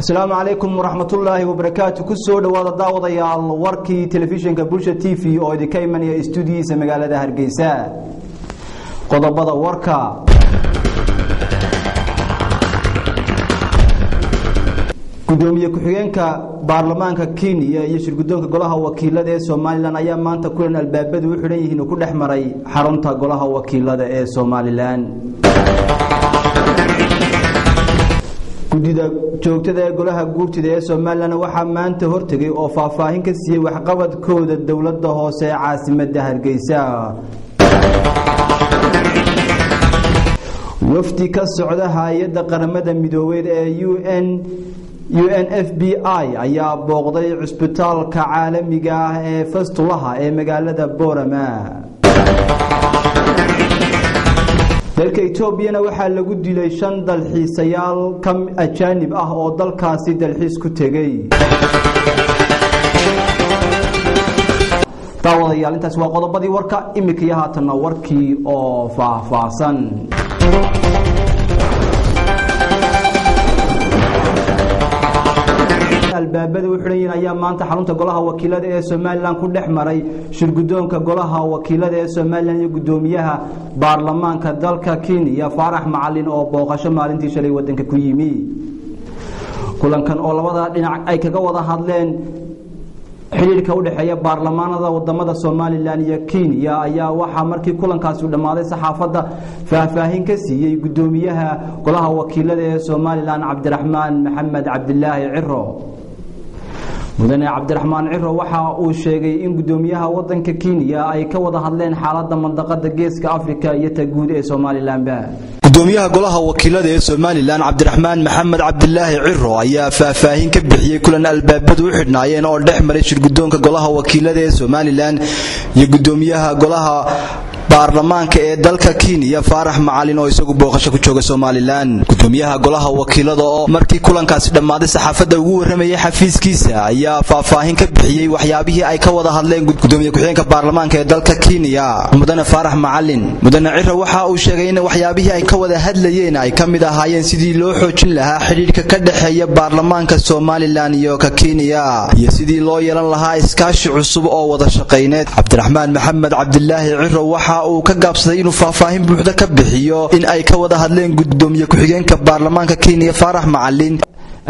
Asalaamu calaykum waraxmatullaahi wabarakaatu. Kusoo dhawaada daawadayaal warkii telefishinka Bulsha TV oo idinka imanaya istuudiyihiisa magaalada Hargeysa. Qodobada warka: Gudoomiye ku-xigeenka baarlamaanka Kenya iyo shirgudoonka golaha wakiilada ee Somalilan ayaa maanta kulan albaabadu u xidhan yihiin ku dhex maray xarunta golaha wakiilada ee Somalilan. Guddida joogtada ee golaha guurtida ee Somalilan waxaa maanta hortegay oo faahfaahin ka siiyey waxqabadkooda dowladda hoose ee caasimadda Hargeysa. Wafdi ka socda hay-adda Qaramada Midoobeed ee UNFPA ayaa booqday cusbitaalka caalamiga ah ee Fastulaha ee magaalada Boorama. Dalka Etoobiyana waxaa lagu dilay 5 dalxiisayaal ka ajaanib ah oo dalkaasi dalxiis ku tegey. Daawadayaal, intaas waa qodobadii warka. Imika iyo haatanna warkii oo faahfaahsan. Albaabada u xidhan yihiin ayaa maanta xarunta golaha wakiilada ee Somalilan ku dhex maray shirgudoonka golaha wakiilada ee Somalilan iyo gudoomiyaha baarlamaanka dalka Kenya Faarax Macalin oo booqasho maalintii shalay wadanka ku yimi. Kulankan oo labada dhinac ay kaga wada hadleen xiriirka u dhexeeya baarlamaanada wadamada Somalilan iyo Kenya ayaa waxaa markii kulankaasi u dhamaaday saxaafadda faahfaahin ka siiyey gudoomiyaha golaha wakiilada ee Somalilan Cabdiraxmaan Maxamed Cabdilaahi Ciro. Mudane Cabdiraxmaan Ciro waxa uu sheegay in gudoomiyaha wadanka Kenya ay ka wada hadleen xaaladda mandaqada Geeska Afrika iyo ta guud ee Somalilanba. Gudoomiyaha golaha wakiilada ee Somalilan Cabdiraxmaan Maxamed Cabdilaahi Ciro ayaa faahfaahin ka bixiyey kulan albaabadu u xidhnaayeen oo dhex maray shirgudoonka golaha wakiilada ee Somalilan iyo gudoomiyaha golaha baarlamaanka ee dalka Kenya Faarax Macalin oo isagu booqasho ku jooga Somalilan. Gudoomiyaha golaha wakiilada oo markii kulankaasi dhamaaday saxaafadda ugu warramayay xafiiskiisa ayaa faahfaahin ka bixiyey waxyaabihii ay ka wada hadleen gudoomiye ku-xigeenka baarlamaanka ee dalka Kenya Mudane Faarax Macalin. Mudane Ciro waxa uu sheegay in waxyaabihii ay ka wada hadlayeen ay ka mid ahaayeen sidii loo xoojin lahaa xidhiidhka ka dhexeeya baarlamaanka Somalilan iyo ka Kenya iyo sidii loo yeelan lahaa iskaashi cusub oo wada shaqeyneed. Cabdiraxmaan Maxamed Cabdilaahi Ciro waxa uu ka gaabsaday inuu faahfaahin buuxda ka bixiyo in ay ka wada hadleen gudoomiye ku-xigeenka baarlamaanka Kenya Faarax Macalin.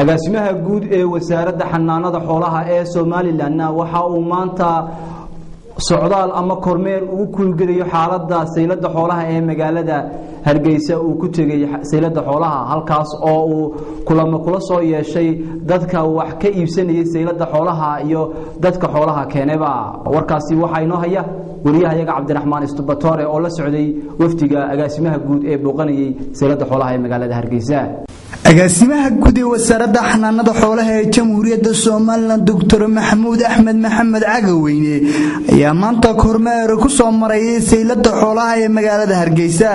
Agaasimaha guud ee wasaaradda xanaanada xoolaha ee Somalilan waxa uu maanta socdaal ama kormeer ugu kuulgelayo xaaladda saylada xoolaha ee magaalada Hargeysa uu ku tegay saylada xoolaha, halkaas oo uu kulamo kula soo yeeshay dadka wax ka iibsanayay saylada xoolaha iyo dadka xoolaha keenayba. Warkaasi waxaa inoo haya wariyahayaga Cabdiraxmaan Istubatore oo la socday wafdiga agaasimaha guud ee booqanayay saylada xoolaha ee magaalada Hargeysa. Agaasimaha guud ee wasaaradda xanaanada xoolaha ee Jamhuuriyadda Somaliland Dr. Maxamuud Axmed Maxamed Cagaweyne ayaa maanta kormeer ku soo maray saylada xoolaha ee magaalada Hargeysa.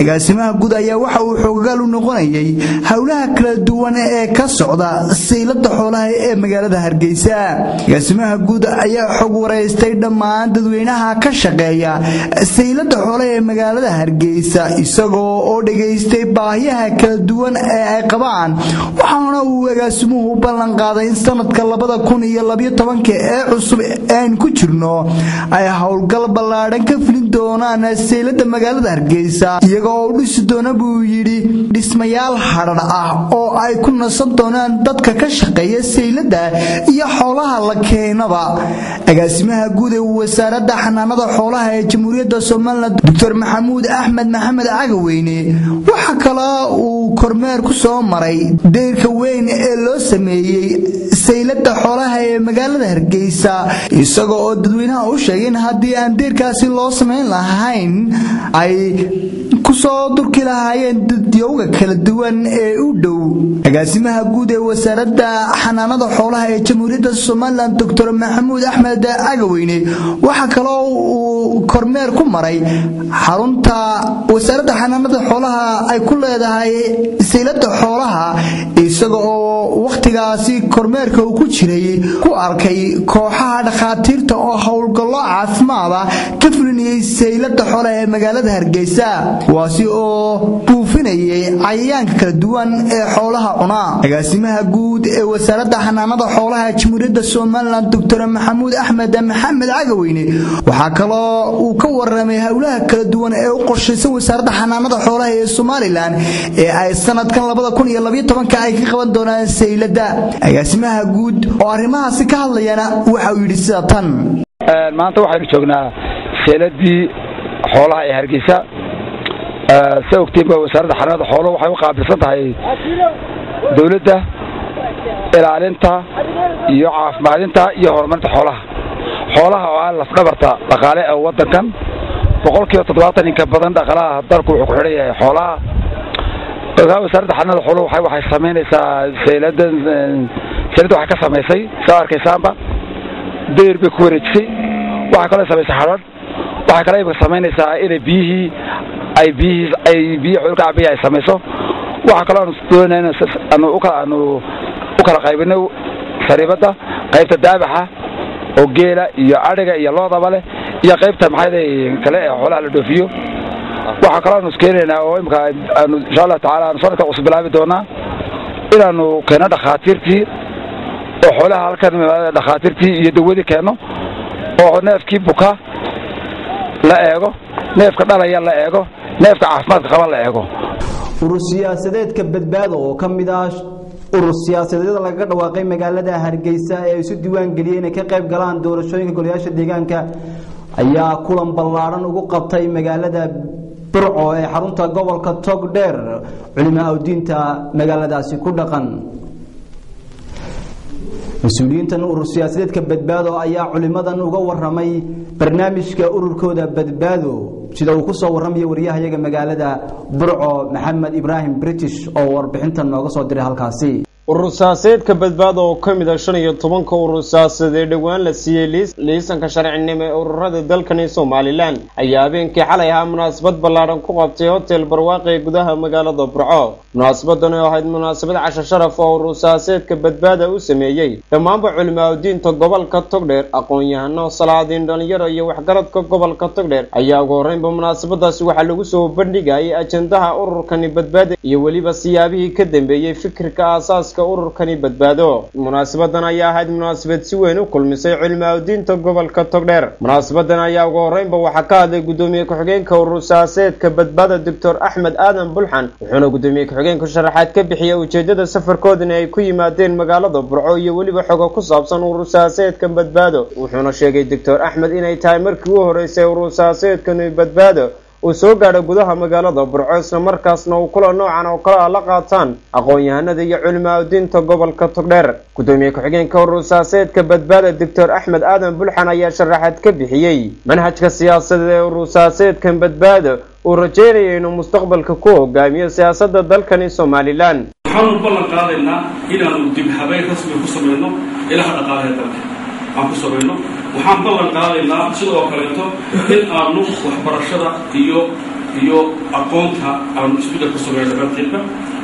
Agaasimaha guud ayaa waxa uu xoogaal u noqonayay howlaha kala duwan ee ka socda saylada xoolaha ee magaalada Hargeysa. Agaasimaha guud ayaa xog wareystay dhammaan dadweynaha ka shaqeeya saylada xoolaha ee magaalada Hargeysa, isagoo oo dhageystay baahiyaha kala duwan ee ay qabaan. Waxaana uu agaasimuhu ballan qaaday in sanadka 2012 ee cusub aan ku jirno ay howlgal ballaadhan ka fulin doonaan saylada magaalada Hargeysa, iyagoo u dhisi doona buu yidhi dhismayaal hadhadh ah oo ay ku nasan doonaan dadka ka shaqeeya saylada iyo xoolaha la keenaba. Agaasimaha guud ee wasaaradda xanaanada xoolaha ee Jamhuuriyadda Somaliland Dr. Maxamuud Axmed Maxamed Cagaweyne waxa kale uu kormeer ku soo maray deyrka weyn ee loo sameeyey saylada xoolaha ee magaalada Hargeysa, isagoo oo dadweynaha u sheegay in haddii aan deyrkaasi loo sameyn lahayn ay ku soo durki lahaayeen dadyowga kala duwan ee u dhow. Agaasimaha guud ee wasaaradda xanaanada xoolaha ee Jamhuuriyadda Somaliland Dr. Maxamuud Axmed Cagaweyne waxa kale uu kormeer ku maray xarunta wasaaradda xanaanada xoolaha ay ku leedahay saylada xoolaha, isaga oo waqtigaasi kormeerka uu ku jiray ku arkay kooxaha dhakhaatiirta oo howlgallo caafimaad ah ka fulinayay saylada xoolaha ee magaalada Hargeysa, kuwaasi oo buufinayay buufinayay cayayaanka kala duwan ee xoolaha cuna. Agaasimaha guud ee wasaaradda xanaanada xoolaha Jamhuuriyadda Somaliland Dr. Maxamuud Axmed Maxamed Cagaweyne waxaa kaloo uu ka waramay howlaha kala duwan ee u qorshaysan wasaaradda xanaanada xoolaha ee Somaliland ee ay sanadkan 2012 ay ka qaban doonaan saylada. Agaasimaha guud oo arrimahaasi ka hadlayana waxa uu yidhi sida tan: Maanta waxaynu joognaa sayladii xoolaha ee Hargeysa. Sa ogtiin ba wasaaradda xanaanada xooluhu waxay u qaabilsan tahay dowladda ilaalinta iyo caafimaadinta iyo horumarinta xoolaha, xoolaha oo ah lafdhabarta dhaqaale ee waddankan. 70% in ka badan dhaqaalaha dalku wuxuu ku xidhan yahay xoolaha. Wasaaradda xanaanada xooluhu waxay samaynaysaa sayladan. Sayladda waxay ka samaysay, saa arkaysaanba, dayr bay ku wareejisay. Waxaa kaloo samaysay xadhadh. Waxaa kaloo imika samaynaysaa inay biyihii ay biyihii ay biyihi xoolu ka cabaya ay samayso. Waxaa kaloo aanu doonayna aanu ukala aanu u kala qaybinay sariibadda, qaybta daabaxa oo geela iyo adhiga iyo loodaba leh, iyo qaybta maxay kale ee xoolaha la dhoofiyo. Waxaa kaloo aanu iskeenaynaa oo imika aanu insha Allah tacaala aanu sanadka cusub bilaabi doonaa inaanu keeno dhakhaatiirtii oo xoolaha halkan, dhakhaatiirtii iyo dawadii keenno, oo neefkii buka la eego, neefka dhalaya la eego, neefka caafimaadka qaba la eego. Urur siyaasadeedka Badbaado oo ka mid ah urur siyaasadeedyada lagaga dhawaaqay magaalada Hargeysa ee ay isu diiwaan geliyeen inay ka qayb galaan doorashooyinka golayaasha deegaanka ayaa kulan ballaaran ugu qabtay magaalada Burco ee xarunta gobolka Togdheer culimaa awdiinta magaaladaasi ku dhaqan. Mas-uuliyiintan urur siyaasadeedka Badbaado ayaa culimadan uga waramay barnaamijka ururkooda Badbaado, sida uu ku soo waramayo wariyahayaga magaalada Burco Maxamed Ibraahim British oo warbixintan nooga soo diray halkaasi. Urur siyaasadeedka Badbaado oo ka mid ah 15-ka urur siyaasadeed ee dhowaan la siiyey liisanka sharcinimo ee ururada dalkani Somaliland ayaa habeenkii xalay ahaa munaasabad ballaadhan ku qabtay hotel Barwaaqe ee gudaha magaalada Burco. Munaasabadan oo ahayd munaasabad casho sharaf oo urur siyaasadeedka Badbaada u sameeyey dhammaanba culimaaudiinta gobolka Togdheer, aqoon-yahano, salaadiin, dhalinyaro iyo waxgaradka gobolka Togdheer ayaa ugu horreynba munaasabadaasi waxaa lagu soo bandhigayay ajendaha ururkani Badbaada iyo weliba siyaabihii ka dambeeyey fikirka aasaaska ururkani Badbaado. Munaasabadan ayaa ahayd munaasabad si weyn u kulmisay culimaaudiinta gobolka Togdheer. Munaasabadan ayaa ugu horreynba waxaa ka hadlay gudoomiye ku-xigeenka urur siyaasadeedka Badbaada Doctor Axmed Aadan Bulxan, wuxuuna gudoomiye ku-xigeenku sharaxaad ka bixiyey ujeedada safarkoodana ay ku yimaadeen magaalada Burco iyo weliba xogo ku saabsan urur siyaasadeedka Badbaado. Wuxuuna sheegay Doctor Axmed inay tahay markii ugu horreysay urur siyaasadeedkani Badbaado uu soo gaadho gudaha magaalada Burco, isla markaasna uu kula noocan oo kale ah la qaataan aqoon-yahanada iyo culimaaudiinta gobolka Togdheer. Gudoomiye ku-xigeenka urur siyaasadeedka Badbaada Doctor Axmed Aadan Bulxan ayaa sharaxaad ka bixiyey manhajka siyaasadeed ee urur siyaasadeedkan Badbaado uu rajeynaya inuu mustaqbalka ku hogaamiyo siyaasadda dalkani Somaliland. Waxaanu ballan qaadaynaa inaanu dib habeyn rasmi ku samayno ilaha dhaqaalaha dalka aan ku samayno. Waxaan ballan qaadaynaa sidoo kaleeto in aanu waxbarashada iyo aqoonta aanu isbeddel ku samayno dhammaanteedba.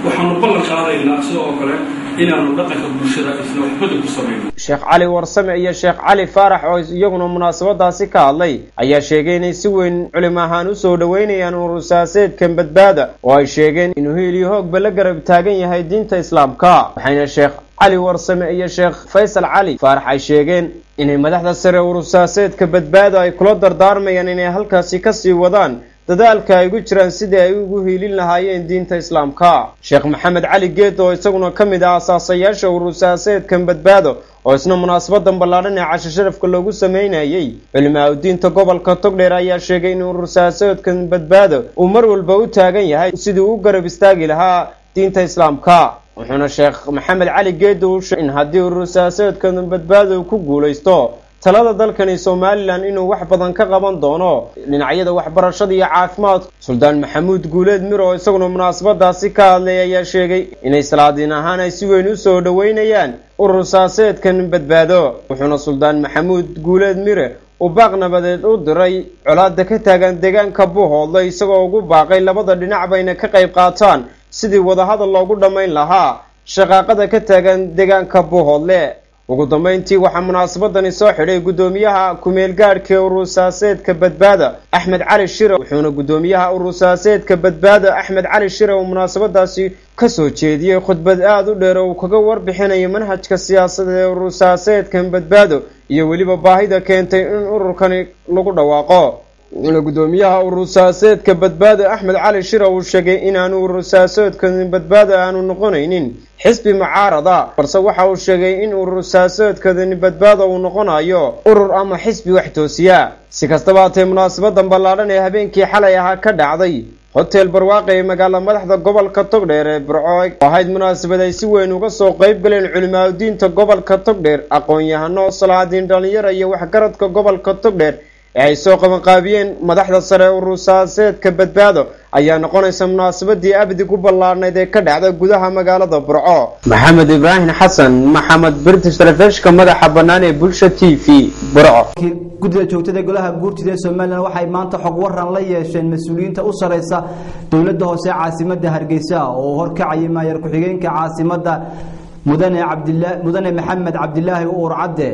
Waxaanu ballan qaadaynaa sidoo kale inaanu dhaqanka bulshada isna waxbeddel ku samayno. Sheekh Cali Warsame iyo Sheekh Cali Faarax oo iyaguna munaasabadaasi ka hadlay ayaa sheegay inay si weyn culimo ahaan u soo dhoweynayaan urur siyaasadeedkan Badbaada oo ay sheegeen inuu hiil iyo hoogba la garab taagan yahay diinta islaamka. Waxayna Sheekh Cali Warsame iyo Sheekh Faysal Cali Faarax ay sheegeen inay madaxda sare urur siyaasadeedka Badbaado ay kula dardaarmayaan inay halkaasi kasii wadaan dadaalka ay ugu jiraan sidii ay ugu hiilin lahaayeen diinta islaamka. Sheekh Maxamed Cali Geed oo isaguna ka mid ah asaasayaasha urur siyaasadeedkan Badbaado oo isna munaasabadan ballaadhan ee casho sharafka loogu sameynayay culimaaudiinta gobolka Togdheer ayaa sheegay in urur siyaasadeedkan Badbaado uu mar walba u taagan yahay sidii uu u garab istaagi lahaa diinta islaamka. Wuxuuna Sheekh Maxamed Cali Geed uu sheegay in haddii urur siyaasadeedkan Badbaado uu ku guulaysto talada dalkani Somaliland inuu wax badan ka qaban doono dhinacyada waxbarashada iyo caafimaadka. Suldaan Maxamuud Guuleed Miro oo isaguna munaasabadaasi ka hadlay ayaa sheegay inay salaadiin ahaan ay si weyn u soo dhoweynayaan urur siyaasadeedkan Badbaado. Wuxuuna Suldaan Maxamuud Guuleed Mire uu baaq nabadeed u diray colaadda ka taagan deegaanka Buuhoodle, isagoo ugu baaqay labada dhinac bayna ka qayb qaataan sidii wadahadal loogu dhammayn lahaa shaqaaqada ka taagan deegaanka Buuhoodle. Ugu dambeyntii waxaa munaasabadani soo xidhay guddoomiyaha ku-meelgaadhka ee urursaaseedka Badbaada Axmed Cali Shire, wuxuuna guddoomiyaha urursaaseedka Badbaada Axmed Cali Shire uu munaasabadaasi kasoo jeediyey khudbad aada u dheer oo uu kaga warbixinayo manhajka siyaasadeed ee urursaaseedkan Badbaado iyo weliba baahida keentay in ururkani lagu dhawaaqo. Wuxuuna guddoomiyaha urursaaseedka Badbaado Axmed Cali Shire uu sheegay inaanu urursaaseedkan Badbaado aanu noqonaynin xisbi mucaarada, balse waxa uu sheegay in urursaaseedkani Badbaado uu noqonayo urur ama xisbi wax toosiya. Si kastaba haatee, munaasabadan ballaadhan ee habeenkii xalay ahaa ka dhacday Hotel Barwaaqe ee magaala madaxda gobolka Togdheer ee Burco oo ahayd munaasabad ay si weyn uga soo qayb galeen culimaadudiinta gobolka Togdheer, aqoon-yahano, salaadiin, dhalinyaro iyo waxgaradka gobolka Togdheer ee ay soo qabanqaabiyeen madaxda sare urursaaseedka Badbaado, ayaa noqonaysa munaasabadii abdi ku ballaarnayd ee ka dhacda gudaha magaalada Burco. Maxamed Ibraahim Xasan Maxamed British, telefishka madaxa bannaan ee Bulsha TV, Burco. Guddida joogtada golaha guurtida ee Somaliland waxay maanta xog waran la yeesheen mas-uuliyiinta u sareysa dowladda hoose caasimadda Hargeysa oo horkacayay maayar ku-xigeenka caasimadda mudane Cabdilaa mudane Maxamed Cabdilaahi Uur Cadde.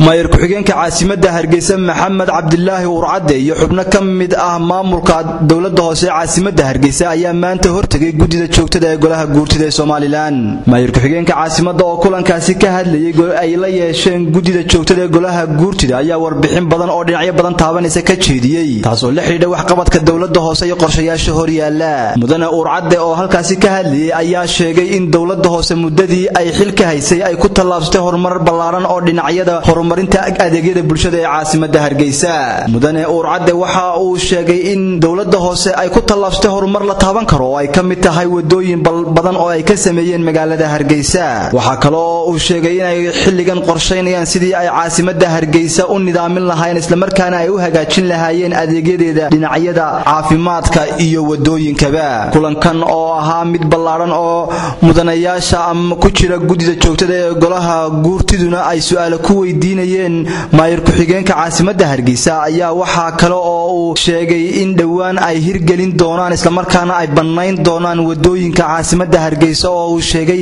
Maayar ku-xigeenka caasimadda Hargeysa Maxamed Cabdilaahi Uurcadde iyo xubno ka mid ah maamulka dowladda hoose caasimadda Hargeysa ayaa maanta hortegay guddida joogtada ee golaha guurtida ee Somalilan. Maayar ku-xigeenka caasimadda oo kulankaasi ka hadlayay ay la yeesheen guddida joogtada ee golaha guurtida ayaa warbixin badan oo dhinacyo badan taabanaysa ka jeediyey, taasoo la xidhiidha waxqabadka dowladda hoose iyo qorshayaasha horyaala. Mudane Uurcadde oo halkaasi ka hadlayay ayaa sheegay in dowladda hoose muddadii ay xilka haysay ay ku tallaabsatay horumar ballaaran oo dhinacyada horumarinta adeegyada bulshada ee caasimadda Hargeysa. Mudane Uurcadde waxa uu sheegay in dowladda hoose ay ku tallaabsatay horumar la taaban karo oo ay ka mid tahay wadooyin badan oo ay ka sameeyeen magaalada Hargeysa. Waxaa kale oo uu sheegay inay xilligan qorshaynayaan sidii ay caasimadda Hargeysa u nidaamin lahaayeen, islamarkaana ay u hagaajin lahaayeen adeegyadeeda dhinacyada caafimaadka iyo wadooyinkaba. Kulankan oo ahaa mid ballaaran oo mudanayaasha ama ku jira guddida joogtada ee golaha guurtiduna ay su'aalo ku weydiinayeen maayar ku-xigeenka caasimadda Hargeysa ayaa waxaa kale oo uu sheegay in dhowaan ay hirgelin doonaan, islamarkaana ay bannayn doonaan wadooyinka caasimadda Hargeysa, oo uu sheegay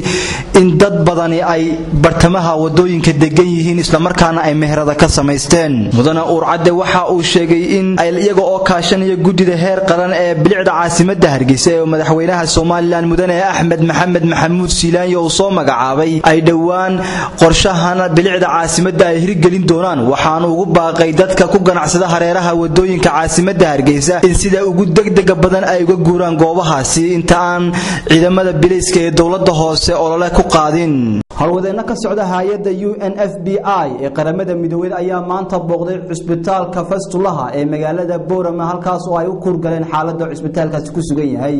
in dad badani ay bartamaha wadooyinka degan yihiin, islamarkaana ay meherada ka samaysteen. Mudane Uurcadde waxa uu sheegay in iyaga oo kaashanaya guddida heer qaran ee bilicda caasimadda Hargeysa ee madaxweynaha Somalilan mudane Axmed Maxamed Maxamuud Siilaanyo uu soo magacaabay ay dhowaan qorshahan bilicda caasimadda ay hirgelin doonaan. Waxaanu ugu baaqay dadka ku ganacsada hareeraha wadooyinka caasimadda Hargeysa in sida ugu degdega badan ay uga guuraan goobahaasi inta aan ciidamada bilayska ee dowladda hoose olole ku qaadin. Howlwadeenno ka socda hay-adda UNFPA ee Qaramada Midoobey ayaa maanta booqday cusbitaalka Fastulaha ee magaalada Boorama, halkaas oo ay u kuurgaleen xaaladda cusbitaalkaasi ku sugan yahay.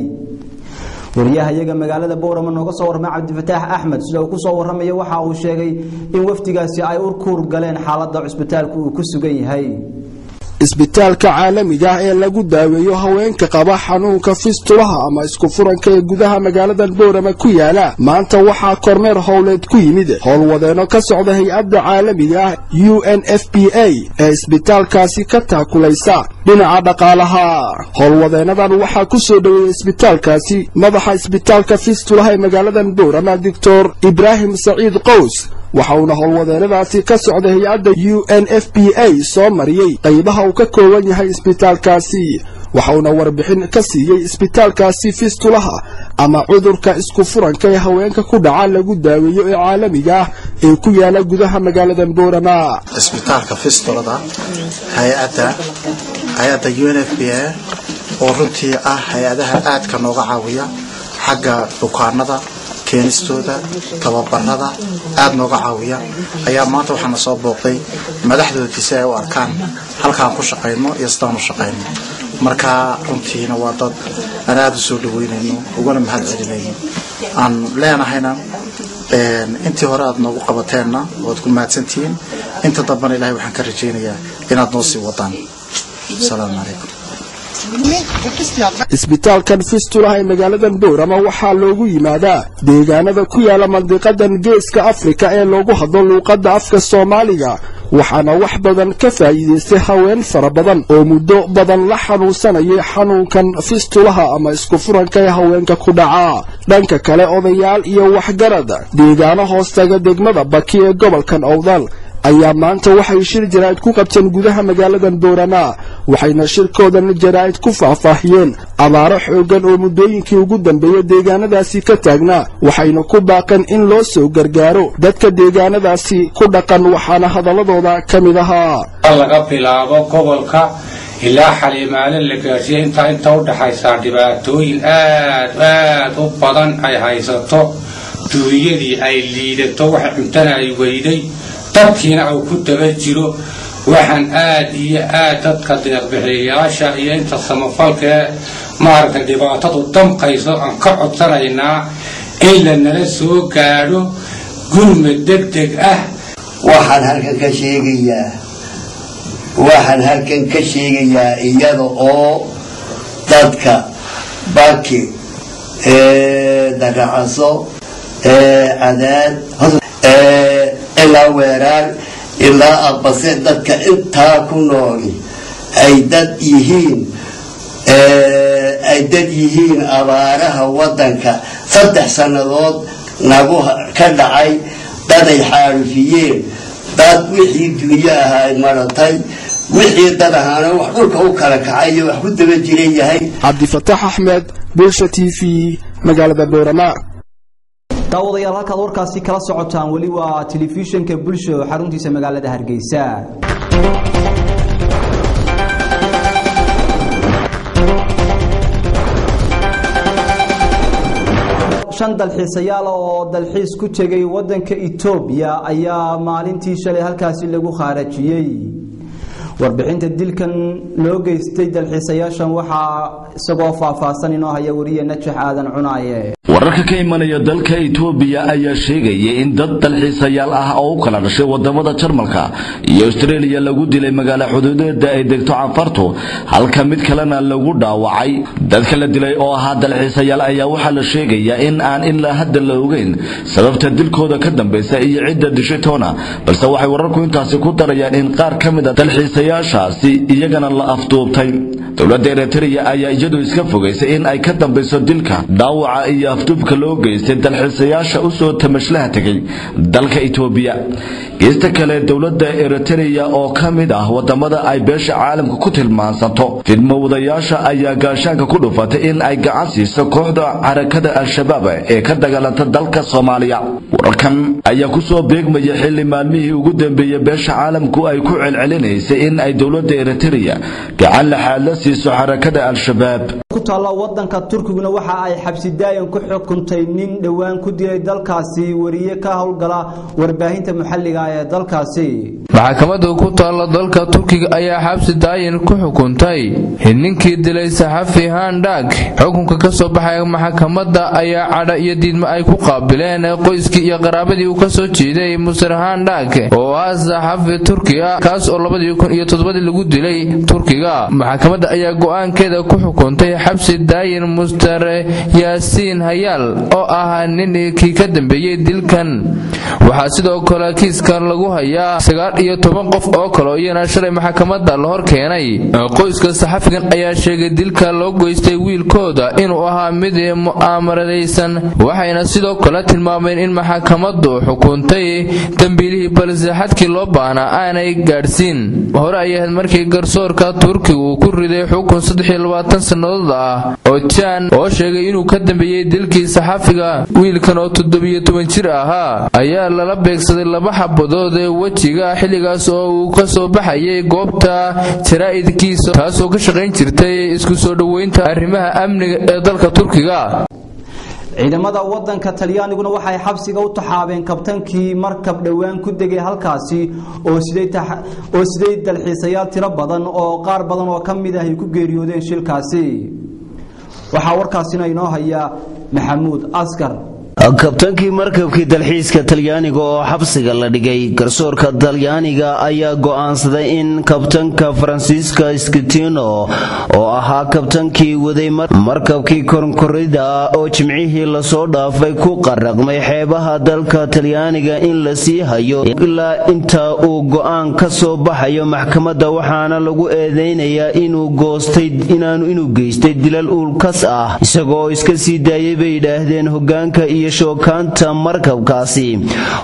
Wariyaha iyaga magaalada Boorama nooga soo warramay, Cabdifataax Axmed, sida uu ku soo warramaya waxa uu sheegay in wafdigaasi ay u kuurgaleen xaaladda cusbitaalku uu ku sugan yahay. Isbitaalka caalamiga ah ee lagu daaweeyo haweenka qaba xanuunka fistulaha ama isku furanka ee gudaha magaalada Boorama ku yaala maanta waxaa kormeer howleed ku yimid howlwadeenno ka socda hay-adda caalamiga ah UNFPA ee isbitaalkaasi ka taakulaysa dhinaca dhaqaalaha. Howlwadeennadan waxaa ku soo dhoweeyey isbitaalkaasi madaxa isbitaalka fistulaha ee magaalada Boorama, Doctor Ibraahim Saciid Qows, waxa uuna howlwadeenadaasi ka socda hay-adda UNFPA soo mariyey qaybaha uu ka kooban yahay isbitaalkaasi, waxa uuna warbixin ka siiyey isbitaalkaasi fistulaha ama cudurka isku furanka ee haweenka ku dhaca lagu daaweeyo ee caalamiga ah ee ku yaala gudaha magaalada Boorama. Isbitaalka fistulada, hay-adda UNFPA oo runtii ah hay-adaha aadka nooga caawiya xagga bukaanada keenistooda, tababarada aada nooga caawiya, ayaa maanta waxaana soo booqday madaxdoodii si ay u arkaan halkaan ku shaqayno iyo sidaan u shaqayno. Marka runtiina waa dad aan aada u soo dhaweynayno, ugana mahad celinayno, aan leenahayna intii hore aada noogu qabateenna waad ku mahadsantihiin, inta dambena Ilahay waxaan ka rajaynayaa inaad noo sii wadaan. Asalaamu calaykum. Isbitaalkan fistulaha ee magaaladan Boorama waxaa loogu yimaadaa deegaanada ku yaala mandiqadan Geeska Afrika ee loogu hadlo luuqadda afka Soomaaliga, Waxaana wax badan ka faa'iidaystay haween fara badan oo muddo badan la xanuunsanayay xanuunkan fistulaha ama isku furanka ee haweenka ku dhaca. Dhanka kale, odayaal iyo waxgarad deegaano hoostaga degmada Baki ee gobolkan Owdal ayaa maanta waxay shir jaraa'id ku qabteen gudaha magaaladan Boorama, waxayna shirkoodan jaraa'id ku faahfaahiyeen abaaro xooggan oo muddooyinkii ugu dambeeyey deegaanadaasi ka taagnaa, waxayna ku baaqeen in loo soo gargaaro dadka deegaanadaasi ku dhaqan. Waxaana hadaladooda ka mid ahaa: Laga bilaabo gobolka ilaa Xaliimaale la gaarsiiya, intaa inta u dhaxaysaa dhibaatooyin aad aad u badan ay haysato, duunyadii ay liidato, waxa cuntana ay weyday, dadkiina uu ku daba jiro. Waxaan aad iyo aad dadka deeqbixiyayaasha iyo inta samafalkaee maaragtay dhibaatadu damqayso aan ka codsanaynaa in la nala soo gaadho gurmad deg deg ah. Waxaan halkan ka sheegayaa iyada oo dadka Baki, Dagacaso, Cadaad, ilaa Weeraar, ilaa Abbase, dadka intaa ku nooli ay dad yihiin abaaraha waddanka 3 sannadood nagu ka dhacay, daday xaalufiyeen, dad wixii dunyo ahaa maratay, wixii dad ahaana wax dhulka u kala kacay iyo wax ku daba jiran yahay. Cabdifataax Axmed, Bulsha TV, magaalada Boorama. Daawadayaal, halkaad warkaasi kala socotaan weli waa telefishinka Bulsho, xaruntiisa magaalada Hargeysa. Shan dalxiisayaal oo dalxiis ku tegay wadanka Itoobiya ayaa maalintii shalay halkaasi lagu khaarajiyey. Warbixinta dilkan loo geystay dalxiisayaashan waxaa isagoo faahfaahsan inoo haya wariye Najax Aadan Cunaaye. Wararka ka imanaya dalka Itoobiya ayaa sheegaya in dad dalxiisayaal ah oo u kala dhashay wadamada Jarmalka iyo Australia lagu dilay magaalo xuduudeeda ay degto Canfartu, halka mid kalena lagu dhaawacay. Dadka la dilay oo ahaa dalxiisayaal ayaa waxaa la sheegayaa in aan ilaa hadda la ogeyn sababta dilkooda ka dambeysa iyo cidda dishay toona, balse waxay wararku intaasi ku darayaan in qaar ka mid a dalxiisayaashaasi iyagana la afduubtay. Dowladda Eritrea ayaa iyadu iska fogaysay in ay ka dambeyso dilka, dhaawaca iyo afduubka loo geystay dalxiisayaasha usoo tamashlaha tegay dalka Itoobiya. Geesta kale, dowladda Eritrea oo ka mid ah wadamada ay beesha caalamka ku tilmaansanto fidmowdayaasha ayaa gaashaanka ku dhufatay in ay gacan siiso kooxda xarakada Al-Shabaab ee ka dagaalanta dalka Soomaaliya. Wararkan ayaa kusoo beegmaya xilli maalmihii ugu dambeeyey beesha caalamku ay ku celcelinaysay in ay dowladda Eritrea gacan laxaad la siiso xarakada Al-Shabaab. Ku taalla wadanka Turkiguna waxa ay xabsi daayan ku xukuntay nin dhowaan ku dilay dalkaasi wariye ka howlgala warbaahinta maxalliga ee dalkaasi. Maxkamadda ku taalla dalka Turkiga ayaa xabsi daayin ku xukuntay ninkii dilay saxafi Handhag. Xukunka ka soo baxay maxkamadda ayaa cadha iyo diidmo ay ku qaabileen qoyskii iyo qaraabadii uu kasoo jeeday Muster Handhag, oo ah saxafi Turkiga, kaas oo 2007-dii lagu dilay Turkiga. Maxkamadda ayaa go'aankeeda ku xukuntay xabsi daayin Muster Yaasiin Hayaal, oo ah ninkii ka dambeeyey dilkan. Waxaa sidoo kale kiiskan lagu hayaa 19 qof oo kale oo iyana shalay maxkamadda la hor keenay. Qoyska saxafigan ayaa sheegay dilka loo geystay wiilkooda inuu ahaa mid mu'aamaradaysan, waxayna sidoo kale tilmaameen in maxkamaddu xukuntay dambiilihii, balse xadkii loo baahnaa aanay gaadhsiin. Hore ay ahayd markii garsoorka Turkiga uu ku riday xukun 23 sannadood ah oo Jan oo sheegay inuu ka dambeeyey dilkii saxafiga. Wiilkan oo 17 jir ahaa ayaa lala beegsaday laba xabadood ee wejiga, xilligaas oo uu ka soo baxayay goobta jaraa'idkiisa, taasoo ka shaqayn jirtay isku soo dhoweynta arrimaha amniga ee dalka Turkiga. Ciidamada wadanka Talyaaniguna waxay xabsiga u taxaabeen kabtankii markab dhowaan ku degay halkaasi oo siday dalxiisayaal tiro badan, oo qaar badan oo ka mid ah ay ku geeriyoodeen shilkaasi. Waxaa warkaasina inoo haya Maxamuud Askar. Kabtankii markabkii dalxiiska Talyaaniga oo xabsiga la dhigay. Garsoorka Talyaaniga ayaa go'aansaday in kabtanka Faransiiska Skitino, oo ahaa kabtankii waday markabkii koronkorida oo Jimcihii lasoo dhaafay ku qaraqmay xeebaha dalka Talyaaniga, in la sii hayo ilaa inta uu go'aan ka soo baxayo maxkamadda. Waxaana lagu eedeynayaa inuu goostay inuu geystay dilal uulkas ah, isagoo iska sii daayay, bay yidhaahdeen, hogaanka iyo shookaanta markabkaasi,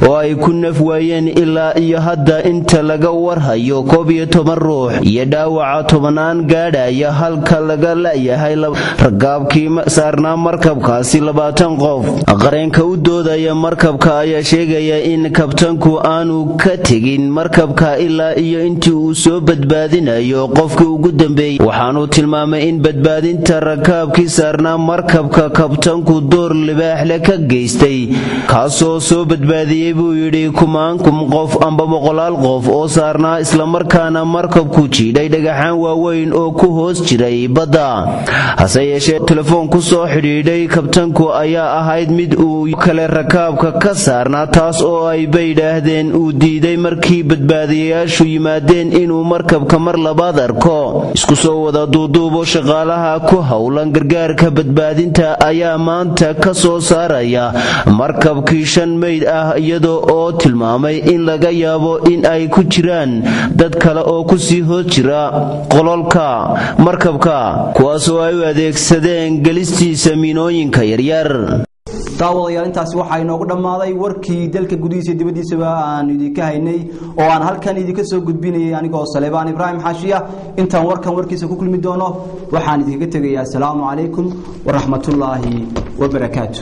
oo ay ku naf waayeen ilaa iyo hadda inta laga warhayo 11 ruux iyo dhaawaca tobanaan gaadhaya, halka laga la'yahay rakaabkii saarnaa markabkaasi 20 qof. Qareenka u doodaya markabka ayaa sheegaya in kabtanku aanu ka tegin markabka ilaa iyo intii uu soo badbaadinayo qofkii ugu dambeeyey. Waxaanuu tilmaamay in badbaadinta rakaabkii saarnaa markabka kabtanku door libaaxle ka geystay, kaasoo soo badbaadiyey, buu yidhi, kumaankum qof amba boqolaal qof oo saarnaa, islamarkaana markabku jiidhay dhagaxaan waaweyn oo ku hoos jiray badda. Hase yeeshee, telefoon ku soo xidhiidhay kabtanku ayaa ahayd mid uu kale rakaabka ka saarnaa, taas oo ay, bay yidhaahdeen, uu diiday markii badbaadiyayaashu yimaadeen inuu markabka mar labaad arko. Isku soo wada duuduubo, shaqaalaha ku howlan gargaarka badbaadinta ayaa maanta ka soo saaraya markabkii shan meyd ah, iyadoo oo tilmaamay in laga yaabo in ay ku jiraan dad kale oo kusii hoos jira qololka markabka, kuwaasoo ay u adeegsadeen gelistiisa miinooyinka yaryar. Daawadayaal, intaasi waxaa inoogu dhammaaday warkii dalka gudihiisa iyo dibaddiisaba aan idinka haynay, oo aan halkan idinka soo gudbinayay anigoo Saleebaan Ibraahim Xaashiya. Intaan warkan warkiisa ku kulmi doono, waxaan idinkaga tegayaa asalaamu calaykum waraxmatullaahi wabarakaatu.